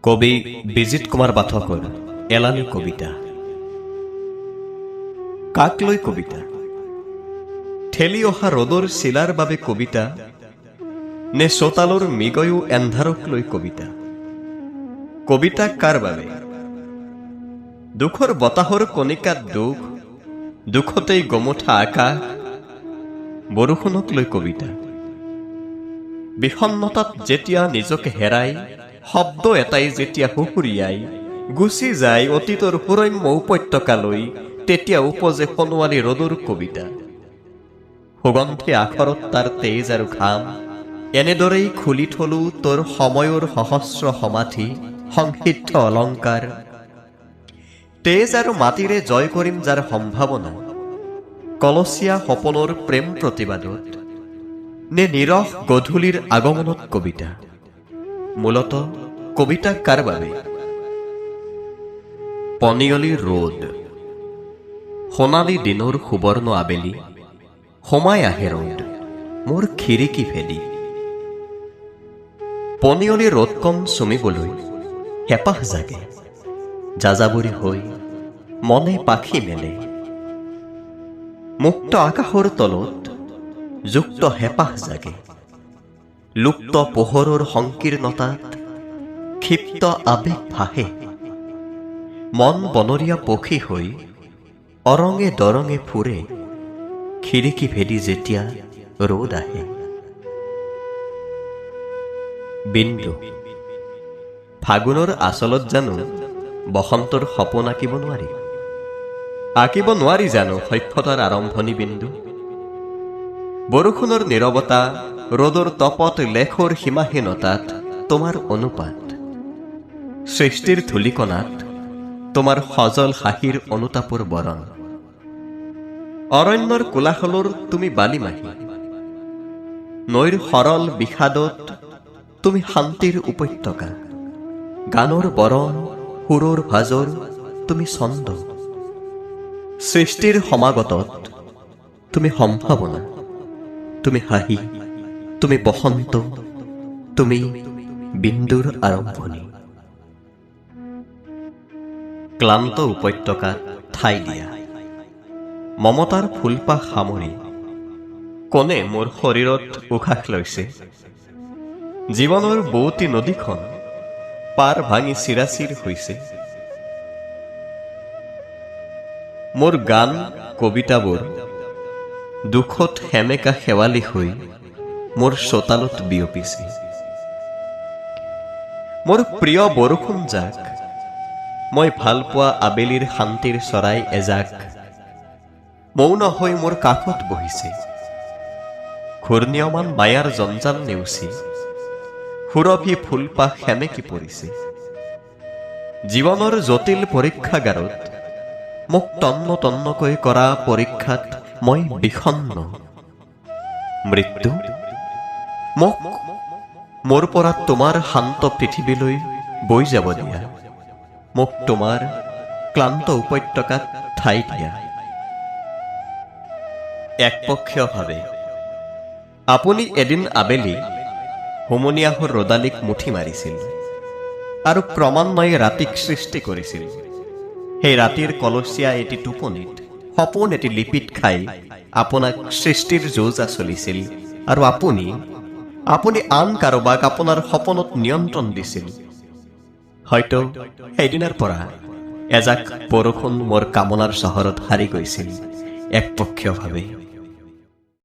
কবি বিজিত কুমাৰ পাঠকৰ এলানি কবিতা। কাক লৈ কবিতা? ঠেলি অহা ৰ'দৰ চিলাৰ বাবে কবিতা নে চোতালৰ মিগয়ো এন্ধাৰক লৈ কবিতা? কবিতা কাৰ বাবে? দুখৰ বতাহৰ কণিকাত দুখ, দুখতেই গমঠা আকাশ, বৰষুণক লৈ কবিতা। বিষণ্ণতাত যেতিয়া নিজকে হেৰাই, শব্দ এটাই যেতিয়া সুহুৰিয়াই গুচি যায় অতীতৰ সুৰম্য উপত্যকালৈ, তেতিয়া উপজে সোণোৱালী ৰ'দৰ কবিতা। সুগন্ধি আখৰত তাৰ তেজ আৰু ঘাম, এনেদৰেই খুলি থলো তোৰ সময়ৰ সহস্ৰ সমাধি, সংসিদ্ধ অলংকাৰ। তেজ আৰু মাটিৰে জয় কৰিম যাৰ সম্ভাৱনা, কলচীয়া সপোনৰ প্ৰেম প্ৰতিবাদত নে নিৰস গধূলিৰ আগমনত কবিতা? মূলত কবিতা কাৰ বাবে? পনিয়লি ৰ'দ, সোণালী দিনৰ সুবৰ্ণ আবেলি, সোমাই আহে ৰ'দ মোৰ খিৰিকী ভেদি। পনিয়লি ৰ'দকণ চুমিবলৈ হেঁপাহ জাগে, যাযাবৰী হৈ মনে পাখি মেলে। মুক্ত আকাশৰ তলত যুক্ত হেঁপাহ জাগে, লুপ্ত পোহৰৰ সংকীৰ্ণতাত ক্ষিপ্ত আৱেগ ভাহে। মন বনৰীয়া পক্ষী হৈ অৰঙে দৰঙে ফুৰে, খিৰিকী ভেদি যেতিয়া ৰ'দ আহে। বিন্দু, ফাগুনৰ আচলত জানো বসন্তৰ সপোন আঁকিব নোৱাৰি? আঁকিব নোৱাৰি জানো সভ্যতাৰ আৰম্ভণি বিন্দু? বৰষুণৰ নীৰৱতা, ৰ'দৰ তপত লেখৰ সীমাহীনতাত তোমাৰ অনুপাত, সৃষ্টিৰ ধূলিকণাত তোমাৰ সজল হাঁহিৰ অনুতাপৰ বৰণ। অৰণ্যৰ কোলাহলৰ তুমি বালিমাহী, নৈৰ সৰল বিষাদত তুমি শান্তিৰ উপত্যকা। গানৰ বৰণ, সুৰৰ ভাজৰ তুমি ছন্দ, সৃষ্টিৰ সমাগতত তুমি সম্ভাৱনা। তুমি হাঁহি, তুমি বসন্ত, তুমি বিন্দুৰ আৰম্ভণি। ক্লান্ত উপত্যকাত ঠাই দিয়া মমতাৰ ফুলপাহ সামৰি কোনে মোৰ শৰীৰত উশাহ লৈছে? জীৱনৰ বৌতি নদীখন পাৰ ভাঙি চিৰাচিৰ হৈছে। মোৰ গান কবিতাবোৰ দুখত সেমেকা শেৱালি হৈ মোৰ চোতালত বিয়পিছে। মোৰ প্ৰিয় বৰষুণ জাক, মই ভালপোৱা আবেলিৰ শান্তিৰ চৰাই এজাক মৌন হৈ মোৰ কাষত বহিছে। ঘূৰ্ণীয়মান মায়াৰ জঞ্জাল নেওচি সুৰভি ফুলপাহ সেমেকি পৰিছে। জীৱনৰ জটিল পৰীক্ষাগাৰত মোক তন্ন তন্নকৈ কৰা পৰীক্ষাত মই বিষণ্ণ। মৃত্যু, মোক মোৰ পৰা তোমাৰ শান্ত পৃথিৱীলৈ বৈ যাব দিয়া, মোক তোমাৰ ক্লান্ত উপত্যকাত ঠাই দিয়া। একপক্ষীয়ভাৱে আপুনি এদিন আবেলি হুমুনিয়াহৰ ৰ'দালিক মুঠি মাৰিছিল আৰু ক্ৰমান্বয়ে ৰাতিক সৃষ্টি কৰিছিল। সেই ৰাতিৰ কলচীয়া এটি টোপনিত সপোন এটি লিপিত খাই আপোনাক সৃষ্টিৰ যো-জা চলিছিল আৰু আপুনি আন কাৰোবাক আপোনাৰ সপোনত নিয়ন্ত্ৰণ দিছিল। হয়তো সেইদিনাৰ পৰা এজাক বৰষুণ মোৰ কামনাৰ চহৰত হাৰি গৈছিল একপক্ষীয়ভাৱে।